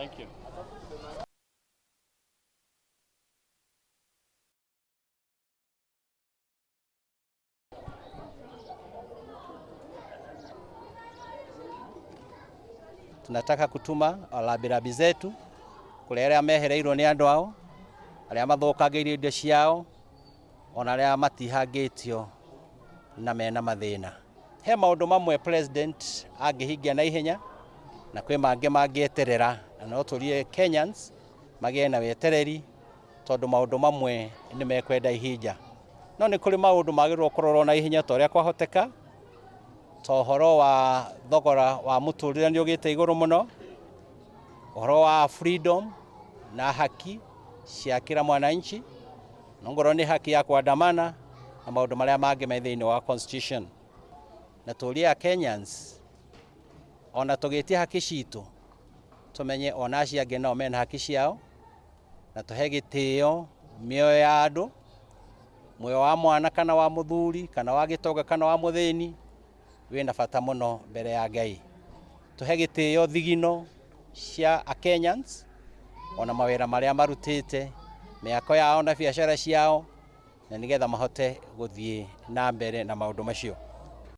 Thank you. Tunataka kutuma rambirambi zetu kũrĩ arĩa mehereirwo nĩ andũ ao, arĩa mathũkangĩirio indo ciao, ona arĩa matihangĩtio na mena mathĩna. He maũndũ mamwe president angĩhingia na ihenya na kwĩ mangĩ mangĩeterera, na no tũrie Kenyans magĩe na wetereri tondũ maũndũ mamwe nĩ mekwenda ihinda. No nĩ kũrĩ maũndũ magĩrĩirwo kũrorwo na ihenya ta ũrĩa kwahoteka, ta ũhoro wa thogora wa mũtũrĩre nĩ ũgĩte igũrũ mũno, ũhoro wa freedom na haki cia kila mwananchi, nongorwo nĩ haki ya kuandamana na maũndũ marĩa mangĩ me thĩinĩ wa constitution. Na tũrie a Kenyans ona tũgĩtie haki citũ tũmenye ona acio angĩ nao mena haki ciao, na tũhe gĩtĩo mĩoyo ya andũ, muoyo wa mwana kana wa mũthuri kana wa gĩtonga kana wa mũthĩni wĩna bata mũno mbere ya Ngai. Tũhe gĩtĩo thigino cia a Kenyans ona mawĩra marĩa marutĩte, mĩako yao na biacara ciao, na nĩgetha mahote gũthiĩ na mbere na maũndũ macio.